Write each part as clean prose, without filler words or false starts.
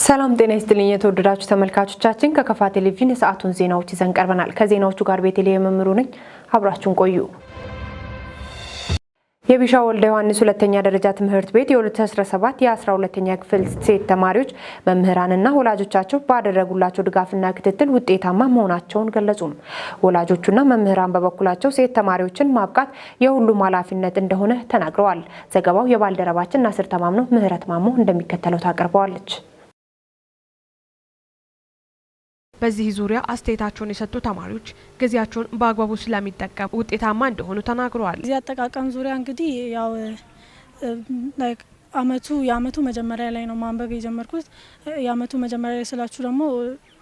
ሰላም ጤና ይስጥልኝ የተወደዳችሁ ተመልካቾቻችን፣ ከከፋ ቴሌቪዥን የሰዓቱን ዜናዎች ይዘን ቀርበናል። ከዜናዎቹ ጋር ቤተልሔም መምሩ ነኝ። አብራችሁን ቆዩ። የቢሻ ወልደ ዮሐንስ ሁለተኛ ደረጃ ትምህርት ቤት የ2017 የ12ኛ ክፍል ሴት ተማሪዎች መምህራንና ወላጆቻቸው ባደረጉላቸው ድጋፍና ክትትል ውጤታማ መሆናቸውን ገለጹ። ወላጆቹና መምህራን በበኩላቸው ሴት ተማሪዎችን ማብቃት የሁሉም ኃላፊነት እንደሆነ ተናግረዋል። ዘገባው የባልደረባችን ናስር ተማምነው፣ ምህረት ማሞ እንደሚከተለው ታቀርበዋለች። በዚህ ዙሪያ አስተያየታቸውን የሰጡ ተማሪዎች ጊዜያቸውን በአግባቡ ስለሚጠቀሙ ውጤታማ እንደሆኑ ተናግረዋል። ጊዜ አጠቃቀም ዙሪያ እንግዲህ ያው like የአመቱ መጀመሪያ ላይ ነው ማንበብ የጀመርኩት። የአመቱ መጀመሪያ ላይ ስላችሁ ደግሞ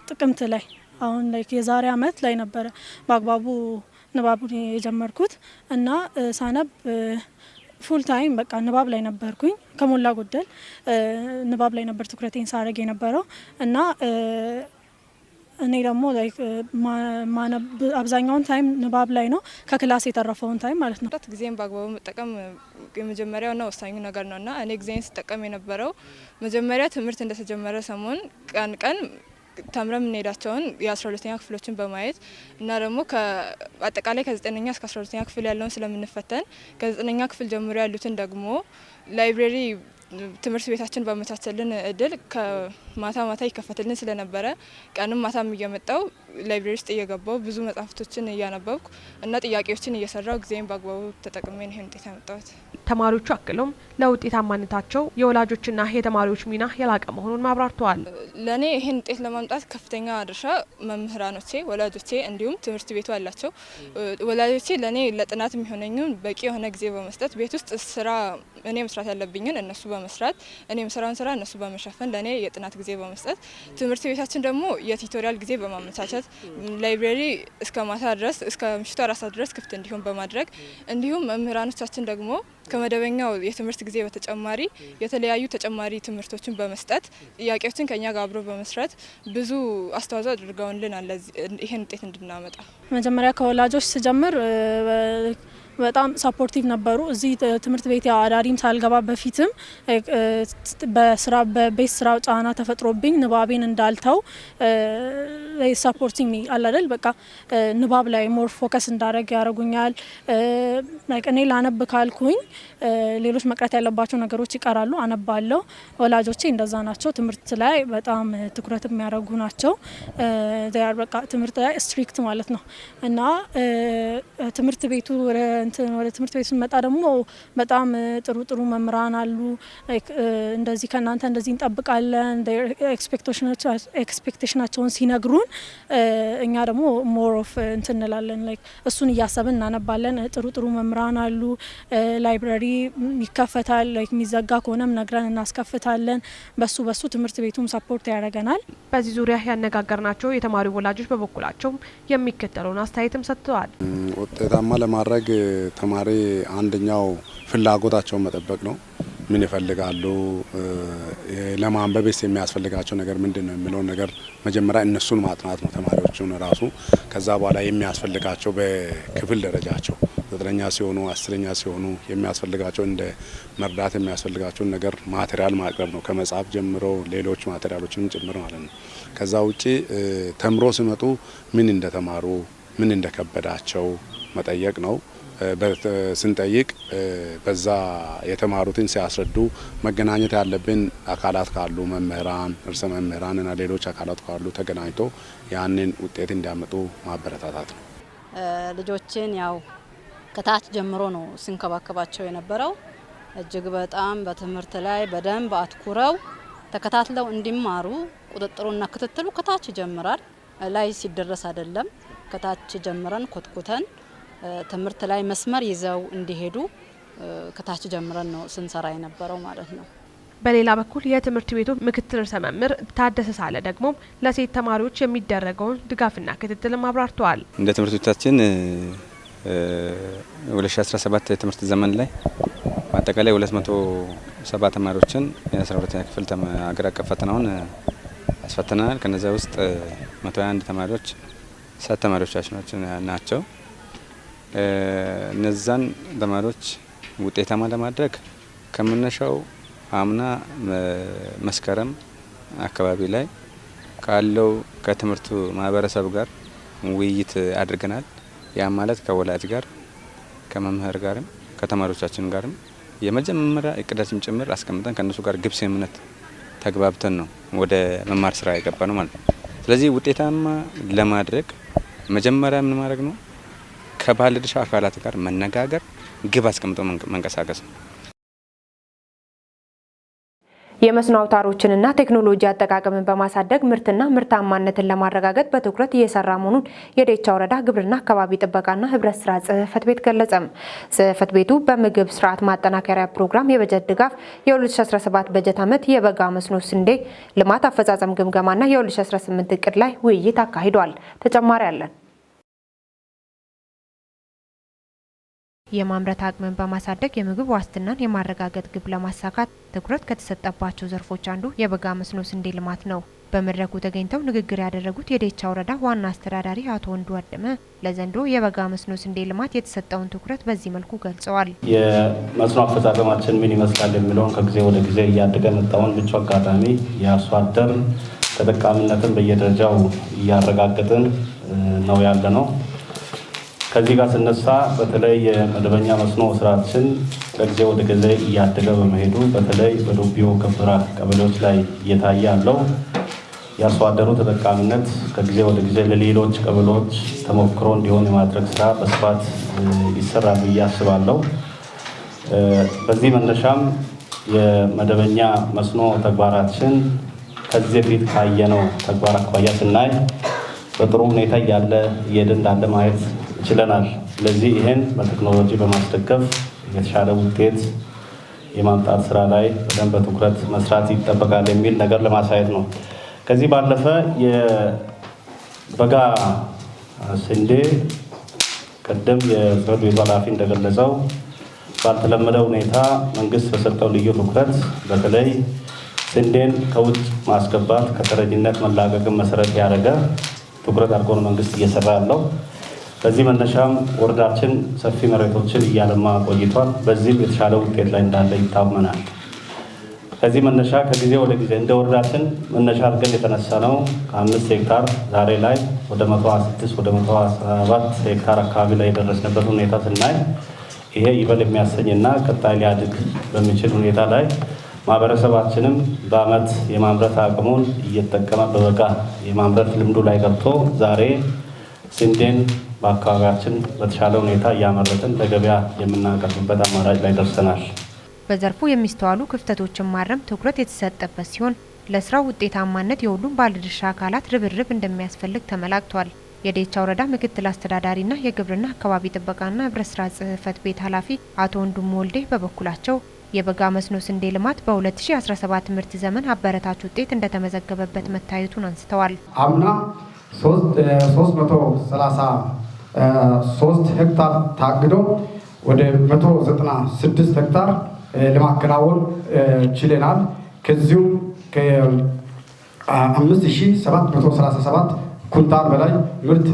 ጥቅምት ላይ፣ አሁን like የዛሬ አመት ላይ ነበረ በአግባቡ ንባቡን የጀመርኩት። እና ሳነብ full time በቃ ንባብ ላይ ነበርኩኝ። ከሞላ ጎደል ንባብ ላይ ነበር ትኩረቴን ሳረግ የነበረው። እና እኔ ደግሞ አብዛኛውን time ንባብ ላይ ነው፣ ከ class የተረፈውን time ማለት ነው። ጊዜን በአግባቡ መጠቀም የመጀመሪያውና ወሳኙ ነገር ነው። እና እኔ ጊዜን ስጠቀም የነበረው መጀመሪያ ትምህርት እንደተጀመረ ሰሞን ቀን ቀን ተምረን የምንሄዳቸውን የ12ኛ ክፍሎችን በማየት እና ደግሞ አጠቃላይ ከ9ኛ እስከ 12ኛ ክፍል ያለውን ስለምንፈተን ከ9ኛ ክፍል ጀምሮ ያሉትን ደግሞ library ትምህርት ቤታችን ባመቻቸልን እድል ከማታ ማታ ይከፈትልን ስለነበረ ቀንም ማታም እየመጣው library ውስጥ እየገባው ብዙ መጽሐፍቶችን እያነበብኩ እና ጥያቄዎችን እየሰራው ጊዜን በአግባቡ ተጠቅሜ ነው ይህን ውጤት ያመጣሁት። ተማሪዎቹ አክለውም ለውጤታማነታቸው የወላጆችና የተማሪዎች ሚና የላቀ መሆኑን አብራርተዋል። ለእኔ ይህን ውጤት ለማምጣት ከፍተኛ ድርሻ መምህራኖቼ፣ ወላጆቼ እንዲሁም ትምህርት ቤቱ አላቸው። ወላጆቼ ለእኔ ለጥናት የሚሆነኝን በቂ የሆነ ጊዜ በመስጠት፣ ቤት ውስጥ ስራ እኔ መስራት ያለብኝን እነሱ በመስራት፣ እኔ የምሰራውን ስራ እነሱ በመሸፈን ለእኔ የጥናት ጊዜ በመስጠት፣ ትምህርት ቤታችን ደግሞ የ tutorial ጊዜ በማመቻቸት፣ library እስከ ማታ ድረስ እስከ ምሽቱ 4 ሰዓት ድረስ ክፍት እንዲሆን በማድረግ፣ እንዲሁም መምህራኖቻችን ደግሞ ከመደበኛው የትምህርት ጊዜ በተጨማሪ የተለያዩ ተጨማሪ ትምህርቶችን በመስጠት፣ ጥያቄዎችን ከኛ ጋር አብሮ በመስራት ብዙ አስተዋጽኦ አድርገውልናል ይህን ውጤት እንድናመጣ። መጀመሪያ ከወላጆች ስጀምር በጣም supportive ነበሩ። እዚህ ትምህርት ቤት አዳሪም ሳልገባ በፊትም በስራ በቤት ስራ ጫና ተፈጥሮብኝ ንባቤን እንዳልተው supporting አለ አይደል፣ በቃ ንባብ ላይ more focus እንዳደረግ ያደርጉኛል። እኔ ላነብ ካልኩኝ ሌሎች መቅረት ያለባቸው ነገሮች ይቀራሉ። አነባለሁ። ወላጆቼ እንደዛ ናቸው። ትምህርት ላይ በጣም ትኩረት የሚያደርጉ ናቸው። በቃ ትምህርት ላይ strict ማለት ነው። እና ትምህርት ቤቱ ወደ ትምህርት ቤቱ ስንመጣ ደግሞ በጣም ጥሩ ጥሩ መምህራን አሉ። እንደዚህ ከእናንተ እንደዚህ እንጠብቃለን፣ expectation ኣቸውን ሲነግሩን እኛ ደግሞ more of እንትን እንላለን፣ like እሱን እያሰብን እናነባለን። ጥሩ ጥሩ መምህራን አሉ። Library ይከፈታል። Like የሚዘጋ ከሆነም ነግረን እናስከፍታለን። በሱ በሱ ትምህርት ቤቱም support ያደርገናል። በዚህ ዙሪያ ያነጋገርናቸው የተማሪ ወላጆች በበኩላቸው የሚከተለውን አስተያየትም ሰጥተዋል። ውጤታማ ለማድረግ ተማሪ አንደኛው ፍላጎታቸውን መጠበቅ ነው። ምን ይፈልጋሉ፣ ለማንበብስ የሚያስፈልጋቸው ነገር ምንድን ነው የሚለውን ነገር መጀመሪያ እነሱን ማጥናት ነው፣ ተማሪዎቹን ራሱ። ከዛ በኋላ የሚያስፈልጋቸው በክፍል ደረጃቸው 9ኛ ሲሆኑ፣ 10ኛ ሲሆኑ የሚያስፈልጋቸው እንደ መርዳት የሚያስፈልጋቸውን ነገር material ማቅረብ ነው፣ ከመጽሐፍ ጀምሮ ሌሎች material ኦችንም ጭምር ማለት ነው። ከዛ ውጪ ተምሮ ሲመጡ ምን እንደተማሩ፣ ምን እንደከበዳቸው መጠየቅ ነው። ስንጠይቅ በዛ የተማሩትን ሲያስረዱ መገናኘት ያለብን አካላት ካሉ፣ መምህራን፣ ርዕሰ መምህራን እና ሌሎች አካላት ካሉ ተገናኝቶ ያንን ውጤት እንዲያመጡ ማበረታታት ነው። ልጆችን ያው ከታች ጀምሮ ነው ስንከባከባቸው የነበረው። እጅግ በጣም በትምህርት ላይ በደንብ አትኩረው ተከታትለው እንዲማሩ ቁጥጥሩና ክትትሉ ከታች ይጀምራል። ላይ ሲደረስ አይደለም። ከታች ጀምረን ኮትኩተን ትምህርት ላይ መስመር ይዘው እንዲሄዱ ከታች ጀምረን ነው ስንሰራ የነበረው ማለት ነው። በሌላ በኩል የትምህርት ቤቱ ምክትል ርዕሰ መምህር ታደሰ ሳለ ደግሞ ለሴት ተማሪዎች የሚደረገውን ድጋፍና ክትትልም አብራርተዋል። እንደ ትምህርት ቤታችን 2017 የትምህርት ዘመን ላይ በአጠቃላይ 270 ተማሪዎችን የ12ኛ ክፍል ሀገር አቀፍ ፈተናውን አስፈትነናል። ከነዚያ ውስጥ 121 ተማሪዎች ሴት ተማሪዎቻችን ናቸው። እነዛን ተማሪዎች ውጤታማ ለማድረግ ከመነሻው አምና መስከረም አካባቢ ላይ ካለው ከትምህርቱ ማህበረሰብ ጋር ውይይት አድርገናል። ያ ማለት ከወላጅ ጋር፣ ከመምህር ጋርም፣ ከተማሪዎቻችን ጋርም የመጀመሪያ እቅዳችን ጭምር አስቀምጠን ከእነሱ ጋር ግብ ስምምነት ተግባብተን ነው ወደ መማር ስራ የገባ ነው ማለት ነው። ስለዚህ ውጤታማ ለማድረግ መጀመሪያ ምን ማድረግ ነው? ከባለድርሻ አካላት ጋር መነጋገር፣ ግብ አስቀምጦ መንቀሳቀስ ነው። የመስኖ አውታሮችንና ቴክኖሎጂ አጠቃቀምን በማሳደግ ምርትና ምርታማነትን ለማረጋገጥ በትኩረት እየሰራ መሆኑን የዴቻ ወረዳ ግብርና አካባቢ ጥበቃና ህብረት ስራ ጽሕፈት ቤት ገለጸም። ጽሕፈት ቤቱ በምግብ ስርዓት ማጠናከሪያ ፕሮግራም የበጀት ድጋፍ የ2017 በጀት ዓመት የበጋ መስኖ ስንዴ ልማት አፈጻጸም ግምገማና የ2018 እቅድ ላይ ውይይት አካሂዷል። ተጨማሪ አለን። የማምረት አቅምን በማሳደግ የምግብ ዋስትናን የማረጋገጥ ግብ ለማሳካት ትኩረት ከተሰጠባቸው ዘርፎች አንዱ የበጋ መስኖ ስንዴ ልማት ነው። በመድረኩ ተገኝተው ንግግር ያደረጉት የዴቻ ወረዳ ዋና አስተዳዳሪ አቶ ወንዱ አደመ ለዘንድሮ የበጋ መስኖ ስንዴ ልማት የተሰጠውን ትኩረት በዚህ መልኩ ገልጸዋል። የመስኖ አፈጻጸማችን ምን ይመስላል የሚለውን ከጊዜ ወደ ጊዜ እያደገ መጣውን ምቹ አጋጣሚ የአርሶ አደር ተጠቃሚነትን በየደረጃው እያረጋገጥን ነው ያለ ነው። ከዚህ ጋር ስነሳ በተለይ የመደበኛ መስኖ ስራችን ከጊዜ ወደ ጊዜ እያደገ በመሄዱ በተለይ በዶቢዮ ከፍራ ቀበሌዎች ላይ እየታየ ያለው የአርሶ አደሩ ተጠቃሚነት ከጊዜ ወደ ጊዜ ለሌሎች ቀበሌዎች ተሞክሮ እንዲሆን የማድረግ ስራ በስፋት ይሰራል ብዬ አስባለሁ። በዚህ መነሻም የመደበኛ መስኖ ተግባራችን ከዚህ በፊት ካየነው ተግባር አኳያ ስናይ በጥሩ ሁኔታ እያለ እየሄደ እንዳለ ማየት ችለናል። ስለዚህ ይህን በቴክኖሎጂ በማስደገፍ የተሻለ ውጤት የማምጣት ስራ ላይ በደንብ በትኩረት መስራት ይጠበቃል የሚል ነገር ለማሳየት ነው። ከዚህ ባለፈ የበጋ ስንዴ ቅድም የጽሕፈት ቤቱ ኃላፊ እንደገለጸው ባልተለመደ ሁኔታ መንግስት በሰጠው ልዩ ትኩረት በተለይ ስንዴን ከውጭ ማስገባት ከተረጂነት መላቀቅን መሰረት ያደረገ ትኩረት አድርጎ ነው መንግስት እየሰራ ያለው። በዚህ መነሻም ወረዳችን ሰፊ መሬቶችን እያለማ ቆይቷል። በዚህም የተሻለ ውጤት ላይ እንዳለ ይታመናል። ከዚህ መነሻ ከጊዜ ወደ ጊዜ እንደ ወረዳችን መነሻ አድርገን የተነሳ ነው ከ5 ሄክታር ዛሬ ላይ ወደ 106 ወደ 107 ሄክታር አካባቢ ላይ የደረስንበት ሁኔታ ስናይ ይሄ ይበል የሚያሰኝና ቀጣይ ሊያድግ በሚችል ሁኔታ ላይ ማህበረሰባችንም በአመት የማምረት አቅሙን እየተጠቀመ በበጋ የማምረት ልምዱ ላይ ገብቶ ዛሬ ስንዴን በአካባቢያችን በተሻለ ሁኔታ እያመረትን ለገበያ የምናቀርብበት አማራጭ ላይ ደርሰናል። በዘርፉ የሚስተዋሉ ክፍተቶችን ማረም ትኩረት የተሰጠበት ሲሆን ለስራው ውጤታማነት የሁሉም ባለድርሻ አካላት ርብርብ እንደሚያስፈልግ ተመላክቷል። የዴቻ ወረዳ ምክትል አስተዳዳሪና የግብርና አካባቢ ጥበቃና ህብረት ስራ ጽሕፈት ቤት ኃላፊ አቶ ወንድሙ ወልዴ በበኩላቸው የበጋ መስኖ ስንዴ ልማት በ2017 ምርት ዘመን አበረታች ውጤት እንደተመዘገበበት መታየቱን አንስተዋል። አምና 333 ሄክታር ታቅዶ ወደ 196 ሄክታር ለማከናወን ችለናል። ከዚሁም ከ5737 ኩንታል በላይ ምርት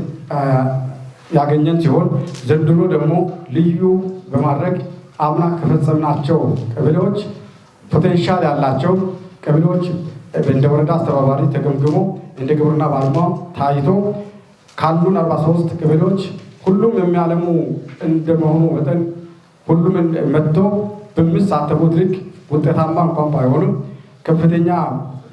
ያገኘን ሲሆን ዘንድሮ ደግሞ ልዩ በማድረግ አምና ከፈጸምናቸው ቀበሌዎች potential ያላቸው ቀበሌዎች እንደ ወረዳ አስተባባሪ ተገምግሞ እንደ ግብርና ባለሙያ ታይቶ ካሉን 43 ቀበሌዎች ሁሉም የሚያለሙ እንደመሆኑ መጠን ሁሉም መጥቶ በሚሳተፉት ልክ ውጤታማ እንኳን ባይሆኑም ከፍተኛ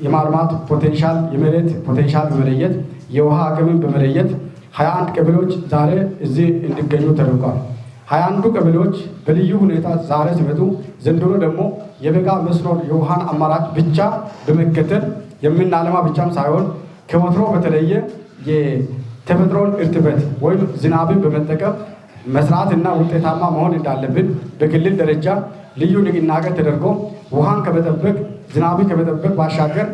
የማልማት potential የመሬት potential በመለየት የውሃ አቅምን በመለየት 21 ቀበሌዎች ዛሬ እዚህ እንዲገኙ ተደርጓል። 21ዱ ቀበሌዎች በልዩ ሁኔታ ዛሬ ሲመጡ ዘንድሮ ደግሞ የበጋ መስኖን የውሃን አማራጭ ብቻ በመከተል የምናለማ ብቻም ሳይሆን ከወትሮ በተለየ የተፈጥሮን እርጥበት ወይም ዝናብን በመጠቀም መስራትና ውጤታማ መሆን እንዳለብን በክልል ደረጃ ልዩ ንቅናቄ ተደርጎ ውሃን ከመጠበቅ ዝናብን ከመጠበቅ ባሻገር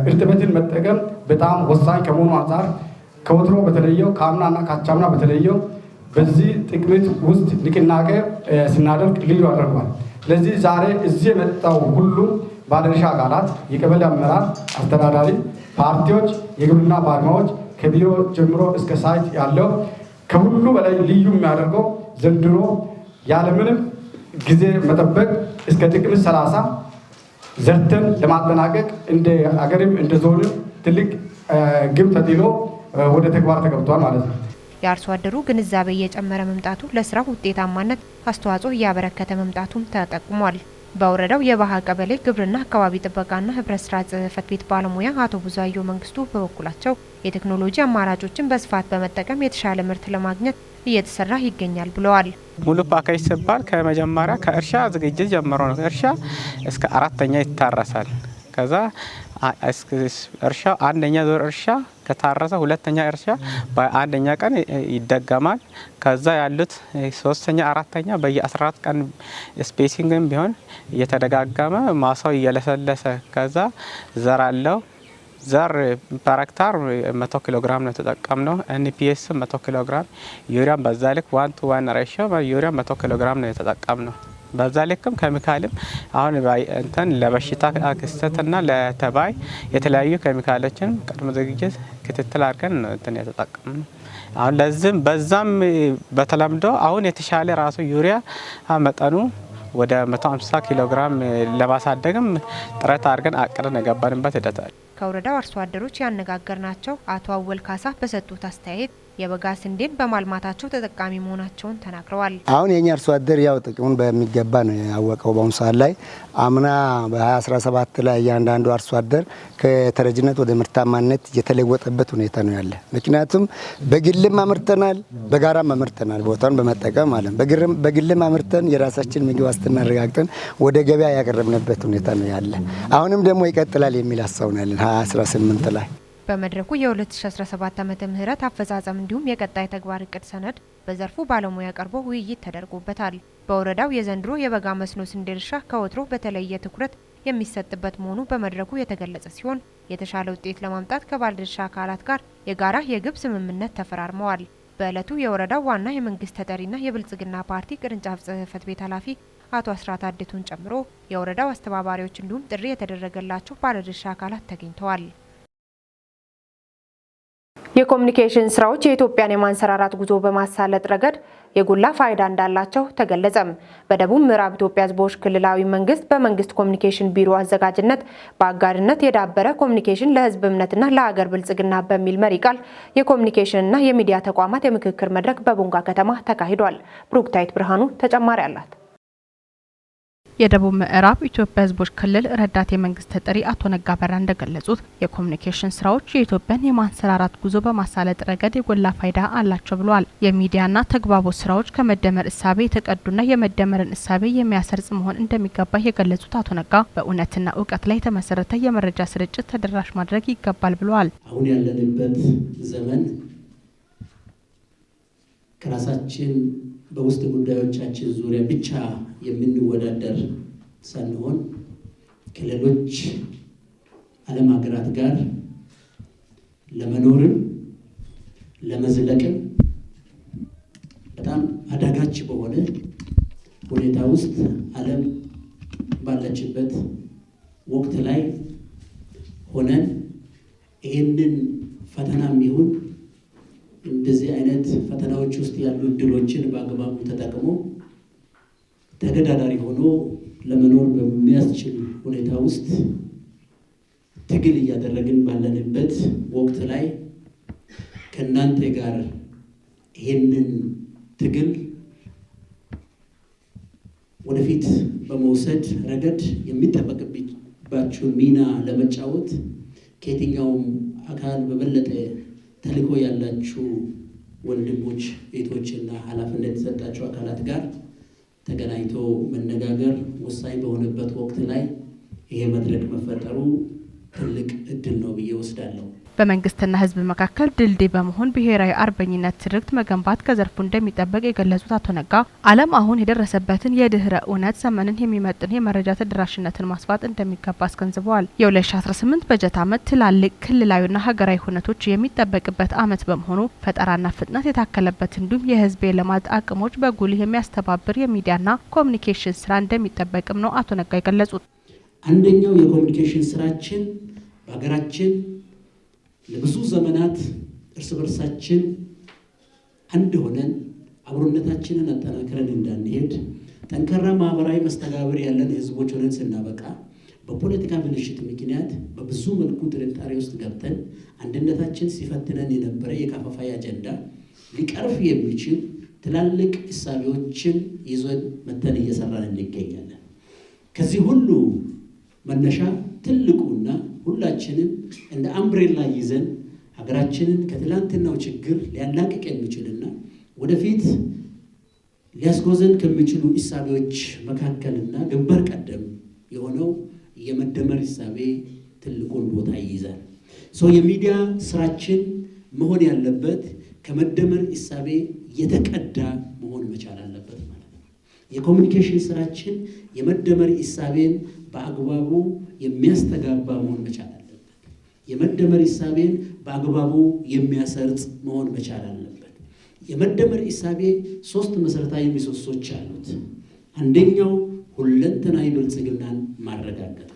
እርጥበትን መጠቀም በጣም ወሳኝ ከመሆኑ አንጻር ከወትሮ በተለየው ከአምናና ካቻምና በተለየው በዚህ ጥቅምት ውስጥ ንቅናቄ ስናደርግ ልዩ አድርጓል። ስለዚህ ዛሬ እዚህ የመጣው ሁሉ ባለድርሻ አካላት፣ የቀበሌ አመራር፣ አስተዳዳሪ፣ ፓርቲዎች፣ የግብርና ባለሙያዎች ከቢሮ ጀምሮ እስከ site ያለው ከሁሉ በላይ ልዩ የሚያደርገው ዘንድሮ ያለምንም ጊዜ መጠበቅ እስከ ጥቅምት 30 ዘርተን ለማጠናቀቅ እንደ አገርም እንደ ዞንም ትልቅ ግብ ተጥሎ ወደ ተግባር ተገብቷል ማለት ነው። የአርሶ አደሩ ግንዛቤ እየጨመረ መምጣቱ ለስራው ውጤታማነት አስተዋጽኦ እያበረከተ መምጣቱም ተጠቁሟል። በወረዳው የባሃ ቀበሌ ግብርና አካባቢ ጥበቃና ህብረት ስራ ጽሕፈት ቤት ባለሙያ አቶ ቡዛዮ መንግስቱ በበኩላቸው የቴክኖሎጂ አማራጮችን በስፋት በመጠቀም የተሻለ ምርት ለማግኘት እየተሰራ ይገኛል ብለዋል። ሙሉ ፓኬጅ ሲባል ከመጀመሪያ ከእርሻ ዝግጅት ጀምሮ ነው። እርሻ እስከ 4ኛ ይታረሳል። ከዛ እርሻ አንደኛ ዙር እርሻ ከታረሰ ሁለተኛ እርሻ በአንደኛ ቀን ይደገማል። ከዛ ያሉት 3ኛ 4ኛ በየ14 ቀን spacing ም ቢሆን እየተደጋገመ ማሳው እየለሰለሰ ከዛ ዘር አለው። ዘር per ሄክታር 100 ኪሎ ግራም ነው የተጠቀምነው። NPS 100 ኪሎ ግራም፣ ዩሪያም በዛ ልክ 1 to 1 ratio ዩሪያ 100 ኪሎ ግራም ነው የተጠቀምነው። በዛ ልክም ኬሚካልም አሁን እንትን ለበሽታ ክስተትና ለተባይ የተለያዩ ኬሚካሎችን ቅድመ ዝግጅት ክትትል አድርገን ነው እንትን የተጠቀምነው። አሁን ለዚህም በዛም በተለምዶ አሁን የተሻለ ራሱ ዩሪያ መጠኑ ወደ 150 ኪሎ ግራም ለማሳደግም ጥረት አድርገን አቅደን የገባንበት ሂደት አለ። ከወረዳው አርሶ አደሮች ያነጋገርናቸው አቶ አወል ካሳ በሰጡት አስተያየት የበጋ ስንዴን በማልማታቸው ተጠቃሚ መሆናቸውን ተናግረዋል። አሁን የኛ አርሶ አደር ያው ጥቅሙን በሚገባ ነው ያወቀው። በአሁኑ ሰዓት ላይ አምና በ2017 ላይ እያንዳንዱ አርሶ አደር ከተረጅነት ወደ ምርታማነት የተለወጠበት ሁኔታ ነው ያለ። ምክንያቱም በግልም አምርተናል፣ በጋራም አምርተናል፣ ቦታውን በመጠቀም ማለት ነው። በግልም አምርተን የራሳችን ምግብ ዋስትና አረጋግጠን ወደ ገበያ ያቀረብንበት ሁኔታ ነው ያለ። አሁንም ደግሞ ይቀጥላል የሚል ሀሳብ ነው ያለን 2018 ላይ። በመድረኩ የ2017 ዓመተ ምህረት አፈጻጸም እንዲሁም የቀጣይ ተግባር እቅድ ሰነድ በዘርፉ ባለሙያ ቀርቦ ውይይት ተደርጎበታል። በወረዳው የዘንድሮ የበጋ መስኖ ስንዴ እርሻ ከወትሮ በተለየ ትኩረት የሚሰጥበት መሆኑ በመድረኩ የተገለጸ ሲሆን የተሻለ ውጤት ለማምጣት ከባለድርሻ አካላት ጋር የጋራ የግብ ስምምነት ተፈራርመዋል። በዕለቱ የወረዳው ዋና የመንግስት ተጠሪና የብልጽግና ፓርቲ ቅርንጫፍ ጽሕፈት ቤት ኃላፊ አቶ አስራት አዴቱን ጨምሮ የወረዳው አስተባባሪዎች እንዲሁም ጥሪ የተደረገላቸው ባለድርሻ አካላት ተገኝተዋል። የኮሚኒኬሽን ስራዎች የኢትዮጵያን የማንሰራራት ጉዞ በማሳለጥ ረገድ የጎላ ፋይዳ እንዳላቸው ተገለጸም። በደቡብ ምዕራብ ኢትዮጵያ ሕዝቦች ክልላዊ መንግስት በመንግስት ኮሚኒኬሽን ቢሮ አዘጋጅነት በአጋርነት የዳበረ ኮሚኒኬሽን ለሕዝብ እምነትና ለሀገር ብልጽግና በሚል መሪ ቃል የኮሚኒኬሽንና የሚዲያ ተቋማት የምክክር መድረክ በቦንጋ ከተማ ተካሂዷል። ብሩክታይት ብርሃኑ ተጨማሪ አላት። የደቡብ ምዕራብ ኢትዮጵያ ህዝቦች ክልል ረዳት የመንግስት ተጠሪ አቶ ነጋ በራ እንደገለጹት የኮሚኒኬሽን ስራዎች የኢትዮጵያን የማንሰራራት ጉዞ በማሳለጥ ረገድ የጎላ ፋይዳ አላቸው ብለዋል። የሚዲያና ተግባቦት ስራዎች ከመደመር እሳቤ የተቀዱና የመደመርን እሳቤ የሚያሰርጽ መሆን እንደሚገባ የገለጹት አቶ ነጋ በእውነትና እውቀት ላይ የተመሰረተ የመረጃ ስርጭት ተደራሽ ማድረግ ይገባል ብለዋል። አሁን ያለንበት ዘመን ከራሳችን በውስጥ ጉዳዮቻችን ዙሪያ ብቻ የምንወዳደር ሳንሆን ከሌሎች ዓለም ሀገራት ጋር ለመኖርም ለመዝለቅም በጣም አዳጋች በሆነ ሁኔታ ውስጥ ዓለም ባለችበት ወቅት ላይ ሆነን ይህንን ፈተናም ይሁን እንደዚህ አይነት ፈተናዎች ውስጥ ያሉ እድሎችን በአግባቡ ተጠቅሞ ተገዳዳሪ ሆኖ ለመኖር በሚያስችል ሁኔታ ውስጥ ትግል እያደረግን ባለንበት ወቅት ላይ ከእናንተ ጋር ይህንን ትግል ወደፊት በመውሰድ ረገድ የሚጠበቅባችሁን ሚና ለመጫወት ከየትኛውም አካል በበለጠ ተልዕኮ ያላችሁ ወንድሞች እህቶችና ኃላፊነት የተሰጣቸው አካላት ጋር ተገናኝቶ መነጋገር ወሳኝ በሆነበት ወቅት ላይ ይሄ መድረክ መፈጠሩ ትልቅ እድል ነው ብዬ ወስዳለሁ። በመንግስትና ሕዝብ መካከል ድልድይ በመሆን ብሔራዊ አርበኝነት ትርክት መገንባት ከዘርፉ እንደሚጠበቅ የገለጹት አቶ ነጋ ዓለም አሁን የደረሰበትን የድህረ እውነት ዘመንን የሚመጥን የመረጃ ተደራሽነትን ማስፋት እንደሚገባ አስገንዝበዋል። የ2018 በጀት ዓመት ትላልቅ ክልላዊና ሀገራዊ ሁነቶች የሚጠበቅበት ዓመት በመሆኑ ፈጠራና ፍጥነት የታከለበት እንዲሁም የህዝብ የልማት አቅሞች በጉልህ የሚያስተባብር የሚዲያና ኮሚኒኬሽን ስራ እንደሚጠበቅም ነው አቶ ነጋ የገለጹት። አንደኛው የኮሚኒኬሽን ስራችን በሀገራችን ለብዙ ዘመናት እርስ በርሳችን አንድ ሆነን አብሮነታችንን አጠናክረን እንዳንሄድ፣ ጠንካራ ማህበራዊ መስተጋብር ያለን ህዝቦች ሆነን ስናበቃ በፖለቲካ ብልሽት ምክንያት በብዙ መልኩ ጥርጣሬ ውስጥ ገብተን አንድነታችን ሲፈትነን የነበረ የከፋፋይ አጀንዳ ሊቀርፍ የሚችል ትላልቅ እሳቤዎችን ይዘን መተን እየሰራን እንገኛለን። ከዚህ ሁሉ መነሻ ትልቁና ሁላችንም እንደ umbrella ይዘን ሀገራችንን ከትላንትናው ችግር ሊያላቅቅ የሚችልና ወደፊት ሊያስጓዘን ከሚችሉ እሳቤዎች መካከልና ግንባር ቀደም የሆነው የመደመር እሳቤ ትልቁን ቦታ ይይዛል። So የሚዲያ ስራችን መሆን ያለበት ከመደመር እሳቤ የተቀዳ መሆን መቻል አለበት ማለት ነው። የኮሚኒኬሽን ስራችን የመደመር እሳቤን በአግባቡ የሚያስተጋባ መሆን መቻል አለበት። የመደመር እሳቤን በአግባቡ የሚያሰርጽ መሆን መቻል አለበት። የመደመር እሳቤ ሶስት መሰረታዊ ምሰሶች አሉት። አንደኛው ሁለንተናዊ ብልጽግናን ማረጋገጥ።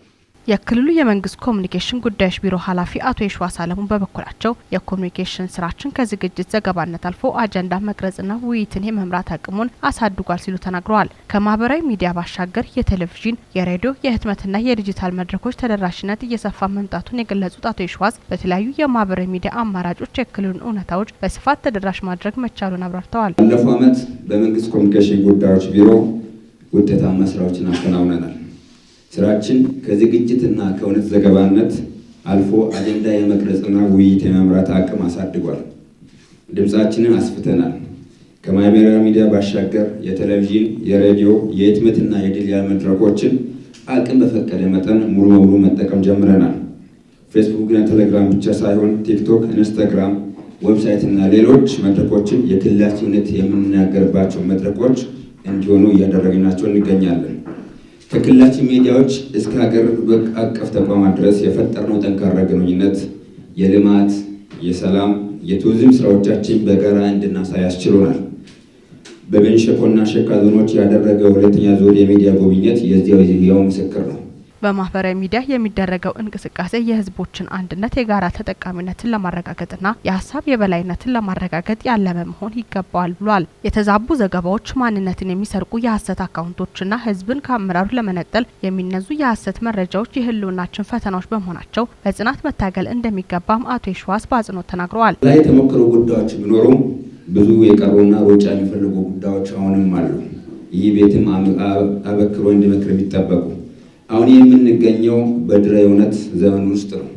የክልሉ የመንግስት ኮሚኒኬሽን ጉዳዮች ቢሮ ኃላፊ አቶ የሸዋስ አለሙ በበኩላቸው የኮሚኒኬሽን ስራችን ከዝግጅት ዘገባነት አልፎ አጀንዳ መቅረጽና ውይይትን የመምራት አቅሙን አሳድጓል ሲሉ ተናግረዋል። ከማህበራዊ ሚዲያ ባሻገር የቴሌቪዥን፣ የሬዲዮ፣ የህትመትና የዲጂታል መድረኮች ተደራሽነት እየሰፋ መምጣቱን የገለጹት አቶ የሸዋስ በተለያዩ የማህበራዊ ሚዲያ አማራጮች የክልሉን እውነታዎች በስፋት ተደራሽ ማድረግ መቻሉን አብራርተዋል። ባለፈው ዓመት በመንግስት ኮሚኒኬሽን ጉዳዮች ቢሮ ውጤታማ ስራዎችን አከናውነናል። ስራችን ከዝግጅትና ከእውነት ዘገባነት አልፎ አጀንዳ የመቅረጽና ውይይት የመምራት አቅም አሳድጓል። ድምፃችንን አስፍተናል። ከማህበራዊ ሚዲያ ባሻገር የቴሌቪዥን፣ የሬዲዮ፣ የህትመትና የዲጂታል መድረኮችን አቅም በፈቀደ መጠን ሙሉ በሙሉ መጠቀም ጀምረናል። ፌስቡክና ቴሌግራም ብቻ ሳይሆን ቲክቶክ፣ ኢንስታግራም፣ ዌብሳይት እና ሌሎች መድረኮችን የክልላችን እውነት የምንናገርባቸው መድረኮች እንዲሆኑ እያደረግናቸው እንገኛለን። ከክልላችን ሚዲያዎች እስከ ሀገር አቀፍ ተቋማት ድረስ የፈጠርነው ጠንካራ ግንኙነት የልማት፣ የሰላም፣ የቱሪዝም ስራዎቻችን በጋራ እንድናሳይ አስችሎናል። በቤንች ሸኮና ሸካ ዞኖች ያደረገው ሁለተኛ ዙር የሚዲያ ጉብኝት የዚያው ህያው ምስክር ነው። በማህበራዊ ሚዲያ የሚደረገው እንቅስቃሴ የህዝቦችን አንድነት፣ የጋራ ተጠቃሚነትን ለማረጋገጥና የሀሳብ የበላይነትን ለማረጋገጥ ያለመ መሆን ይገባዋል ብሏል። የተዛቡ ዘገባዎች፣ ማንነትን የሚሰርቁ የሀሰት አካውንቶችና ህዝብን ከአመራሩ ለመነጠል የሚነዙ የሀሰት መረጃዎች የህልውናችን ፈተናዎች በመሆናቸው በጽናት መታገል እንደሚገባም አቶ የሸዋስ በአጽንኦት ተናግረዋል። ላይ የተሞከሩ ጉዳዮች ቢኖሩም ብዙ የቀሩና ሩጫ የሚፈልጉ ጉዳዮች አሁንም አሉ። ይህ ቤትም አበክሮ እንዲመክር የሚጠበቁ አሁን የምንገኘው በድረ እውነት ዘመን ውስጥ ነው።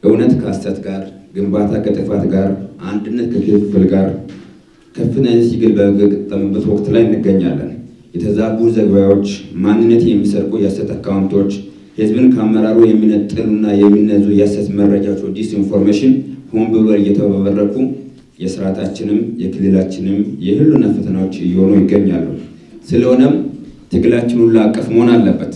እውነት ከሐሰት ጋር፣ ግንባታ ከጥፋት ጋር፣ አንድነት ከክፍፍል ጋር ከፍተኛ ሲግል በገጠመበት ወቅት ላይ እንገኛለን። የተዛቡ ዘገባዎች፣ ማንነት የሚሰርቁ የሐሰት አካውንቶች፣ ህዝብን ከአመራሩ የሚነጥሉና የሚነዙ የሐሰት መረጃዎች disinformation ሆን ብሎ እየተበረኩ የስርዓታችንም የክልላችንም የህልውና ፈተናዎች እየሆኑ ይገኛሉ። ስለሆነም ትግላችን ሁሉ አቀፍ መሆን አለበት።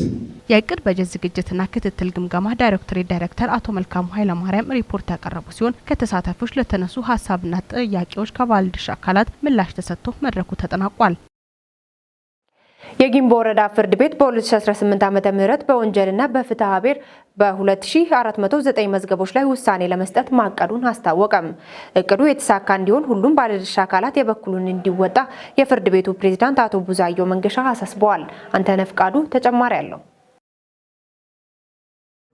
የእቅድ በጀት ዝግጅትና ክትትል ግምገማ ዳይሬክቶሬት ዳይሬክተር አቶ መልካሙ ኃይለማርያም ሪፖርት ያቀረቡ ሲሆን ከተሳታፊዎች ለተነሱ ሀሳብና ጥያቄዎች ከባለድርሻ አካላት ምላሽ ተሰጥቶ መድረኩ ተጠናቋል። የጊምቦ ወረዳ ፍርድ ቤት በ2018 ዓ.ም በወንጀልና በፍትሐ ብሔር በ2409 መዝገቦች ላይ ውሳኔ ለመስጠት ማቀዱን አስታወቀም። እቅዱ የተሳካ እንዲሆን ሁሉም ባለድርሻ አካላት የበኩሉን እንዲወጣ የፍርድ ቤቱ ፕሬዝዳንት አቶ ቡዛየው መንገሻ አሳስበዋል። አንተነህ ፍቃዱ ተጨማሪ አለው።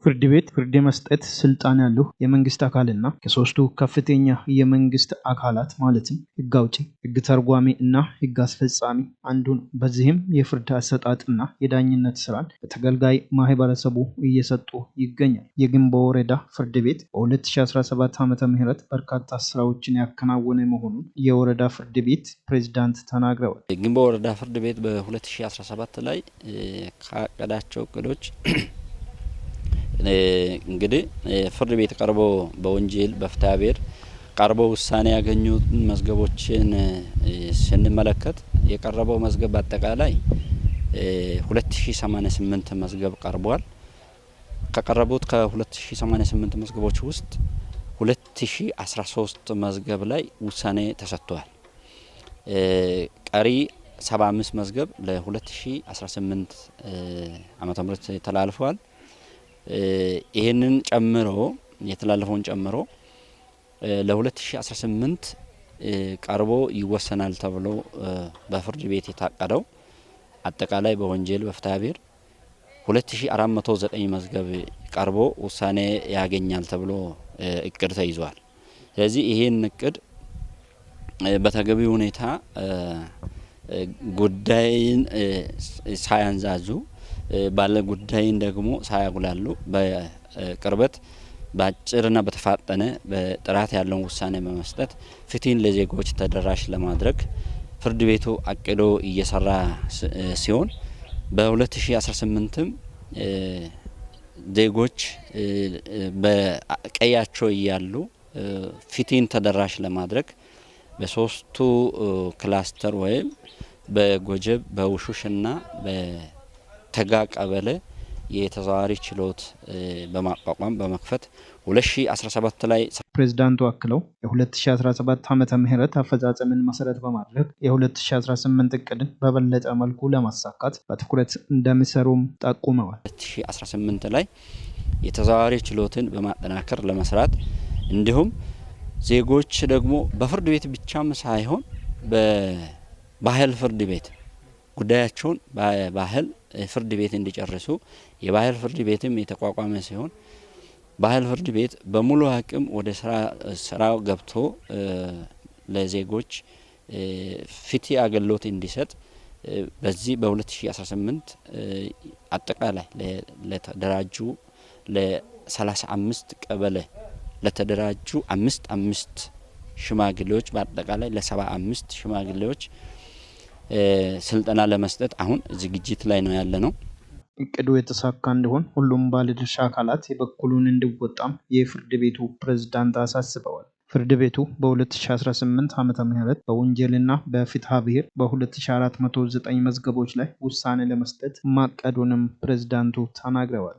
ፍርድ ቤት ፍርድ የመስጠት ስልጣን ያለው የመንግስት አካልና ከሶስቱ ከፍተኛ የመንግስት አካላት ማለትም ህግ አውጪ፣ ህግ ተርጓሚ እና ህግ አስፈጻሚ አንዱ ነው። በዚህም የፍርድ አሰጣጥና የዳኝነት ስራን በተገልጋይ ማህበረሰቡ እየሰጡ ይገኛል። የጊምቦ ወረዳ ፍርድ ቤት በ2017 ዓ.ም በርካታ ስራዎችን ያከናወነ መሆኑን የወረዳ ፍርድ ቤት ፕሬዝዳንት ተናግረዋል። የጊምቦ ወረዳ ፍርድ ቤት በ2017 ላይ ካቀዳቸው እቅዶች እንግዲህ ፍርድ ቤት ቀርቦ በወንጀል በፍትሐ ብሔር ቀርቦ ውሳኔ ያገኙ መዝገቦችን ስንመለከት የቀረበው መዝገብ በአጠቃላይ 2088 መዝገብ ቀርቧል። ከቀረቡት ከ2088 መዝገቦች ውስጥ 2013 መዝገብ ላይ ውሳኔ ተሰጥቷል። ቀሪ 75 መዝገብ ለ2018 ዓመተ ምህረት ተላልፈዋል። ይሄንን ጨምሮ የተላለፈውን ጨምሮ ለ2018 ቀርቦ ይወሰናል ተብሎ በፍርድ ቤት የታቀደው አጠቃላይ በወንጀል በፍትሐ ብሔር 2409 መዝገብ ቀርቦ ውሳኔ ያገኛል ተብሎ እቅድ ተይዟል። ስለዚህ ይሄን እቅድ በተገቢ ሁኔታ ጉዳይን ሳያንዛዙ፣ ባለ ጉዳይን ደግሞ ሳያጉላሉ፣ በቅርበት በአጭርና በተፋጠነ በጥራት ያለውን ውሳኔ በመስጠት ፍትህን ለዜጎች ተደራሽ ለማድረግ ፍርድ ቤቱ አቅዶ እየሰራ ሲሆን፣ በ2018ም ዜጎች በቀያቸው እያሉ ፍትህን ተደራሽ ለማድረግ በሶስቱ ክላስተር ወይም በጎጀብ፣ በውሹሽና በተጋ ቀበሌ የተዘዋዋሪ ችሎት በማቋቋም በመክፈት 2017 ላይ ፕሬዝዳንቱ አክለው የ2017 ዓመተ ምህረት አፈጻጸምን መሰረት በማድረግ የ2018 እቅድን በበለጠ መልኩ ለማሳካት በትኩረት እንደሚሰሩም ጠቁመዋል። 2018 ላይ የተዘዋዋሪ ችሎትን በማጠናከር ለመስራት፣ እንዲሁም ዜጎች ደግሞ በፍርድ ቤት ብቻም ሳይሆን በባህል ፍርድ ቤት ጉዳያቸውን በባህል ፍርድ ቤት እንዲጨርሱ የባህል ፍርድ ቤትም የተቋቋመ ሲሆን፣ ባህል ፍርድ ቤት በሙሉ አቅም ወደ ስራ ገብቶ ለዜጎች ፍትህ አገልግሎት እንዲሰጥ በዚህ በ2018 አጠቃላይ ለተደራጁ ለ35 ቀበሌ ለተደራጁ አምስት አምስት ሽማግሌዎች፣ በአጠቃላይ ለ75 ሽማግሌዎች ስልጠና ለመስጠት አሁን ዝግጅት ላይ ነው ያለ ነው። እቅዱ የተሳካ እንዲሆን ሁሉም ባለድርሻ አካላት የበኩሉን እንዲወጣም የፍርድ ቤቱ ፕሬዝዳንት አሳስበዋል። ፍርድ ቤቱ በ2018 ዓመተ ምህረት በወንጀልና በፍትሐ ብሔር በ2409 መዝገቦች ላይ ውሳኔ ለመስጠት ማቀዱንም ፕሬዝዳንቱ ተናግረዋል።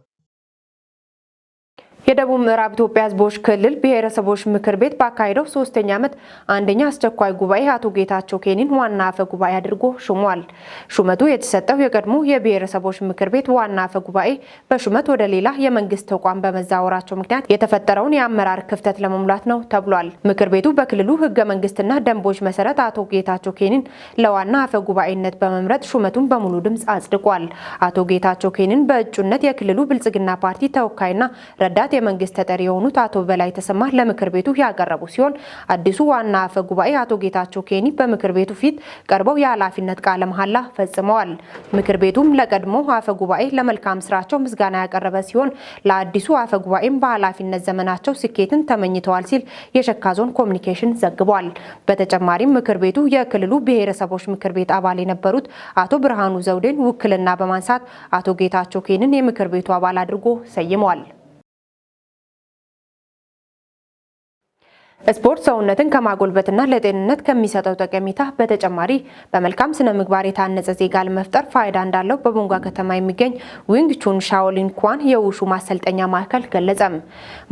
የደቡብ ምዕራብ ኢትዮጵያ ሕዝቦች ክልል ብሔረሰቦች ምክር ቤት ባካሄደው ሶስተኛ ዓመት አንደኛ አስቸኳይ ጉባኤ አቶ ጌታቸው ኬኒን ዋና አፈ ጉባኤ አድርጎ ሹሟል። ሹመቱ የተሰጠው የቀድሞ የብሔረሰቦች ምክር ቤት ዋና አፈ ጉባኤ በሹመት ወደ ሌላ የመንግስት ተቋም በመዛወራቸው ምክንያት የተፈጠረውን የአመራር ክፍተት ለመሙላት ነው ተብሏል። ምክር ቤቱ በክልሉ ሕገ መንግስትና ደንቦች መሰረት አቶ ጌታቸው ኬኒን ለዋና አፈ ጉባኤነት በመምረጥ ሹመቱን በሙሉ ድምፅ አጽድቋል። አቶ ጌታቸው ኬኒን በእጩነት የክልሉ ብልጽግና ፓርቲ ተወካይና ረዳት የመንግስት ተጠሪ የሆኑት አቶ በላይ ተሰማ ለምክር ቤቱ ያቀረቡ ሲሆን፣ አዲሱ ዋና አፈ ጉባኤ አቶ ጌታቸው ኬኒ በምክር ቤቱ ፊት ቀርበው የኃላፊነት ቃለ መሐላ ፈጽመዋል። ምክር ቤቱም ለቀድሞ አፈ ጉባኤ ለመልካም ስራቸው ምስጋና ያቀረበ ሲሆን፣ ለአዲሱ አፈ ጉባኤም በኃላፊነት ዘመናቸው ስኬትን ተመኝተዋል ሲል የሸካ ዞን ኮሚኒኬሽን ዘግቧል። በተጨማሪም ምክር ቤቱ የክልሉ ብሔረሰቦች ምክር ቤት አባል የነበሩት አቶ ብርሃኑ ዘውዴን ውክልና በማንሳት አቶ ጌታቸው ኬንን የምክር ቤቱ አባል አድርጎ ሰይመዋል። ስፖርት ሰውነትን ከማጎልበትና ለጤንነት ከሚሰጠው ጠቀሜታ በተጨማሪ በመልካም ስነ ምግባር የታነጸ ዜጋ ለመፍጠር ፋይዳ እንዳለው በቦንጋ ከተማ የሚገኝ ዊንግ ቹን ሻኦሊን ኳን የውሹ ማሰልጠኛ ማዕከል ገለጸም።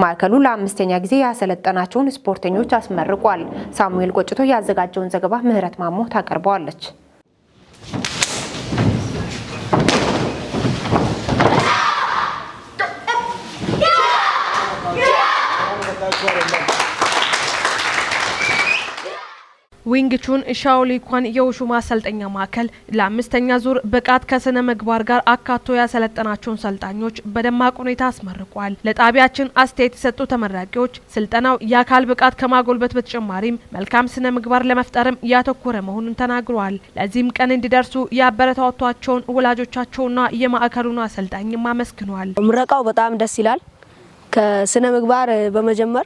ማዕከሉ ለአምስተኛ ጊዜ ያሰለጠናቸውን ስፖርተኞች አስመርቋል። ሳሙኤል ቆጭቶ ያዘጋጀውን ዘገባ ምህረት ማሞ ታቀርበዋለች። ዊንግቹን ሻኦሊኳን የውሹ ማሰልጠኛ ማዕከል ለአምስተኛ ዙር ብቃት ከስነ ምግባር ጋር አካቶ ያሰለጠናቸውን ሰልጣኞች በደማቅ ሁኔታ አስመርቋል። ለጣቢያችን አስተያየት የሰጡ ተመራቂዎች ስልጠናው የአካል ብቃት ከማጎልበት በተጨማሪም መልካም ስነ ምግባር ለመፍጠርም ያተኮረ መሆኑን ተናግረዋል። ለዚህም ቀን እንዲደርሱ ያበረታቷቸውን ወላጆቻቸውና የማዕከሉን አሰልጣኝም አመስግነዋል። ምረቃው በጣም ደስ ይላል። ከስነ ምግባር በመጀመር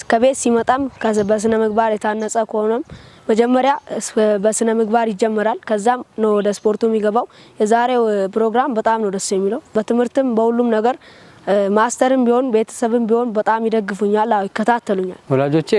ከቤት ሲመጣም በስነ ምግባር የታነጸ ከሆነም መጀመሪያ በስነ ምግባር ይጀመራል። ከዛም ነው ወደ ስፖርቱ የሚገባው። የዛሬው ፕሮግራም በጣም ነው ደስ የሚለው። በትምህርትም በሁሉም ነገር ማስተርም ቢሆን ቤተሰብም ቢሆን በጣም ይደግፉኛል፣ ይከታተሉኛል። ወላጆቼ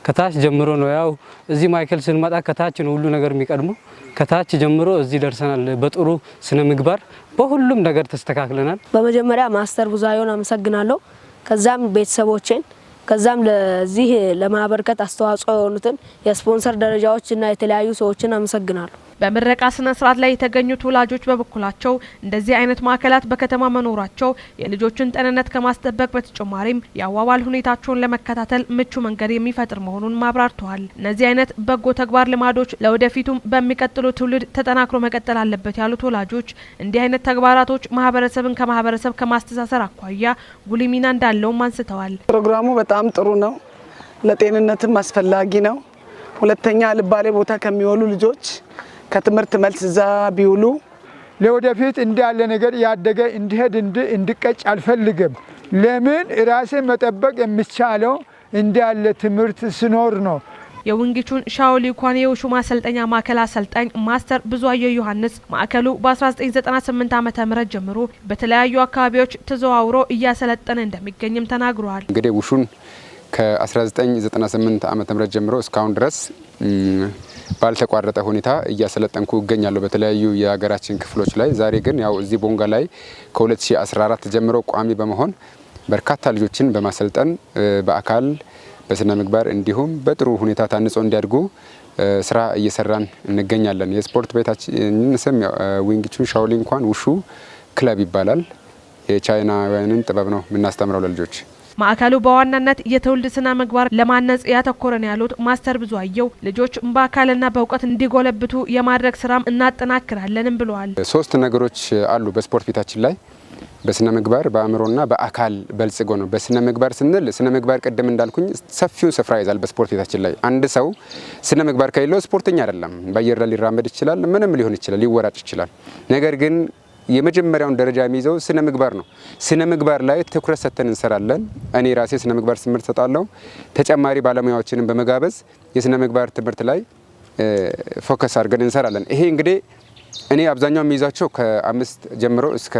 ከታች ጀምሮ ነው፣ ያው እዚህ ማዕከል ስንመጣ ከታች ነው ሁሉ ነገር የሚቀድመው። ከታች ጀምሮ እዚህ ደርሰናል። በጥሩ ስነ ምግባር በሁሉም ነገር ተስተካክለናል። በመጀመሪያ ማስተር ቡዛዮን አመሰግናለሁ። ከዛም ቤተሰቦቼን፣ ከዛም ለዚህ ለማበርከት አስተዋጽኦ የሆኑትን የስፖንሰር ደረጃዎች እና የተለያዩ ሰዎችን አመሰግናለሁ። በምረቃ ስነ ስርዓት ላይ የተገኙት ወላጆች በበኩላቸው እንደዚህ አይነት ማዕከላት በከተማ መኖራቸው የልጆችን ጤንነት ከማስጠበቅ በተጨማሪም የአዋዋል ሁኔታቸውን ለመከታተል ምቹ መንገድ የሚፈጥር መሆኑን አብራርተዋል። እነዚህ አይነት በጎ ተግባር ልማዶች ለወደፊቱም በሚቀጥሉ ትውልድ ተጠናክሮ መቀጠል አለበት ያሉት ወላጆች፣ እንዲህ አይነት ተግባራቶች ማህበረሰብን ከማህበረሰብ ከማስተሳሰር አኳያ ጉልህ ሚና እንዳለውም አንስተዋል። ፕሮግራሙ በጣም ጥሩ ነው፣ ለጤንነትም አስፈላጊ ነው። ሁለተኛ አልባሌ ቦታ ከሚውሉ ልጆች ከትምህርት መልስ እዛ ቢውሉ ለወደፊት እንዳለ ነገር ያደገ እንዲሄድ እንዲቀጭ አልፈልግም። ለምን ራሴን መጠበቅ የሚቻለው እንዳለ ትምህርት ሲኖር ነው። የዊንግቹን ሻኦሊኳን የውሹ ማሰልጠኛ ማዕከል አሰልጣኝ ማስተር ብዙአየሁ ዮሐንስ ማዕከሉ በ1998 ዓ.ም ጀምሮ በተለያዩ አካባቢዎች ተዘዋውሮ እያሰለጠነ እንደሚገኝም ተናግረዋል። እንግዲህ ውሹን ከ1998 ዓ.ም ጀምሮ እስካሁን ድረስ ባልተቋረጠ ሁኔታ እያሰለጠንኩ እገኛለሁ በተለያዩ የሀገራችን ክፍሎች ላይ። ዛሬ ግን ያው እዚህ ቦንጋ ላይ ከ2014 ጀምሮ ቋሚ በመሆን በርካታ ልጆችን በማሰልጠን በአካል፣ በስነ ምግባር እንዲሁም በጥሩ ሁኔታ ታንጾ እንዲያድጉ ስራ እየሰራን እንገኛለን። የስፖርት ቤታችን ስም ዊንግቹን ሻኦሊን ኳን ውሹ ክለብ ይባላል። የቻይናውያንን ጥበብ ነው የምናስተምረው ለልጆች። ማዕከሉ በዋናነት የትውልድ ስነ ምግባር ለማነጽ ያተኮረ ነው ያሉት ማስተር ብዙአየሁ፣ ልጆች በአካልና በእውቀት እንዲጎለብቱ የማድረግ ስራም እናጠናክራለንም ብለዋል። ሶስት ነገሮች አሉ በስፖርት ቤታችን ላይ፦ በስነ ምግባር፣ በአእምሮና በአካል በልጽጎ ነው። በስነ ምግባር ስንል ስነ ምግባር ቅድም እንዳልኩኝ ሰፊውን ስፍራ ይዛል በስፖርት ቤታችን ላይ። አንድ ሰው ስነ ምግባር ከሌለው ስፖርተኛ አይደለም። በአየር ላይ ሊራመድ ይችላል፣ ምንም ሊሆን ይችላል፣ ሊወራጭ ይችላል። ነገር ግን የመጀመሪያውን ደረጃ የሚይዘው ስነ ምግባር ነው። ስነ ምግባር ላይ ትኩረት ሰጥተን እንሰራለን። እኔ ራሴ ስነ ምግባር ትምህርት ሰጣለሁ። ተጨማሪ ባለሙያዎችንም በመጋበዝ የስነ ምግባር ትምህርት ላይ focus አድርገን እንሰራለን። ይሄ እንግዲህ እኔ አብዛኛው የሚይዛቸው ከ5 ጀምሮ እስከ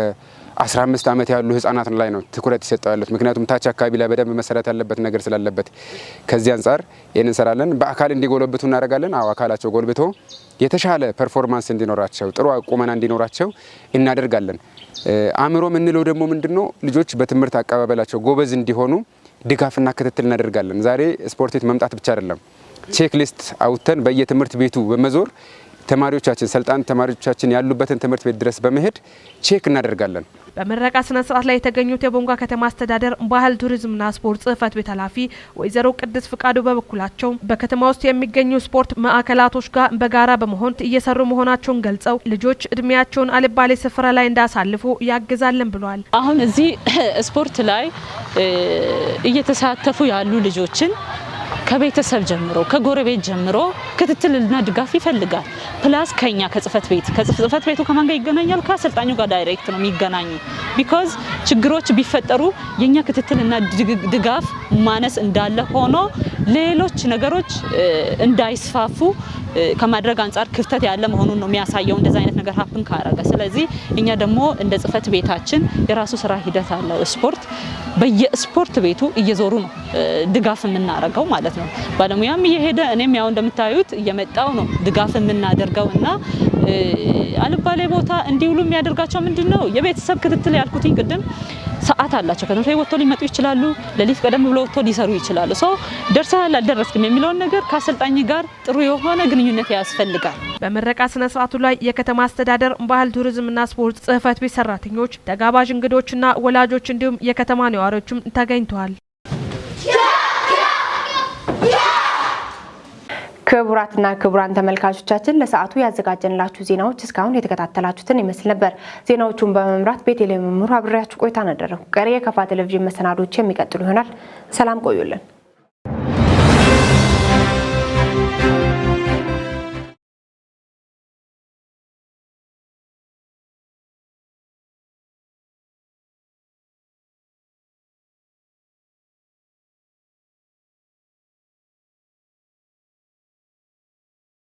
15 ዓመት ያሉ ህጻናት ላይ ነው ትኩረት ይሰጠው ያሉት። ምክንያቱም ታች አካባቢ ላይ በደንብ መሰራት ያለበት ነገር ስላለበት ከዚህ አንጻር ይህን እንሰራለን። በአካል እንዲጎለብቱ እናደርጋለን። አዎ፣ አካላቸው ጎልብቶ የተሻለ performance እንዲኖራቸው፣ ጥሩ ቁመና እንዲኖራቸው እናደርጋለን። አእምሮ የምንለው ደግሞ ምንድነው? ልጆች በትምህርት አቀባበላቸው ጎበዝ እንዲሆኑ ድጋፍና ክትትል እናደርጋለን። ዛሬ ስፖርት ቤት መምጣት ብቻ አይደለም፣ checklist አውጥተን በየትምህርት ቤቱ በመዞር ተማሪዎቻችን፣ ሰልጣን ተማሪዎቻችን ያሉበትን ትምህርት ቤት ድረስ በመሄድ check እናደርጋለን። በምረቃ ስነ ስርዓት ላይ የተገኙት የቦንጋ ከተማ አስተዳደር ባህል ቱሪዝምና ስፖርት ጽህፈት ቤት ኃላፊ ወይዘሮ ቅድስት ፍቃዱ በበኩላቸው በከተማ ውስጥ የሚገኙ ስፖርት ማዕከላቶች ጋር በጋራ በመሆን እየሰሩ መሆናቸውን ገልጸው ልጆች እድሜያቸውን አልባሌ ስፍራ ላይ እንዳያሳልፉ ያግዛልን ብለዋል። አሁን እዚህ ስፖርት ላይ እየተሳተፉ ያሉ ልጆችን ከቤተሰብ ጀምሮ፣ ከጎረቤት ጀምሮ ክትትልና ድጋፍ ይፈልጋል። Plus ከኛ ከጽህፈት ቤቱ ከማን ጋር ይገናኛል? ከአሰልጣኙ ጋር direct ነው የሚገናኙ። Because ችግሮች ቢፈጠሩ የኛ ክትትልና ድጋፍ ማነስ እንዳለ ሆኖ ሌሎች ነገሮች እንዳይስፋፉ ከማድረግ አንጻር ክፍተት ያለ መሆኑን ነው የሚያሳየው እንደዛ አይነት ነገር happen ካረገ። ስለዚህ እኛ ደግሞ እንደ ጽህፈት ቤታችን የራሱ ስራ ሂደት አለው። ስፖርት በየስፖርት ቤቱ እየዞሩ ነው ድጋፍ የምናደርገው ማለት ነው። ባለሙያም እየሄደ፣ እኔም ያው እንደምታዩት እየመጣው ነው ድጋፍ የምናደርገው። እና አልባሌ ቦታ እንዲውሉ የሚያደርጋቸው ምንድን ነው? የቤተሰብ ክትትል ያልኩትኝ ቅድም፣ ሰዓት አላቸው። ከትምህርት ቤት ወጥቶ ሊመጡ ይችላሉ። ሌሊት ቀደም ብሎ ወጥቶ ሊሰሩ ይችላሉ። So ደርሰሃል አልደረስክም የሚለውን ነገር ከአሰልጣኝ ጋር ጥሩ የሆነ ግንኙነት ያስፈልጋል። በምረቃ ስነ ስርዓቱ ላይ የከተማ አስተዳደር ባህል ቱሪዝምና ስፖርት ጽህፈት ቤት ሰራተኞች፣ ተጋባዥ እንግዶችና ወላጆች እንዲሁም የከተማ ነዋሪዎችም ተገኝተዋል። ክቡራትና ክቡራን ተመልካቾቻችን፣ ለሰዓቱ ያዘጋጀንላችሁ ዜናዎች እስካሁን የተከታተላችሁትን ይመስል ነበር። ዜናዎቹን በመምራት ቤተልሔም መምህሩ አብሬያችሁ ቆይታ አደረኩ። ቀሪ የከፋ ቴሌቪዥን መሰናዶች የሚቀጥሉ ይሆናል። ሰላም ቆዩልን።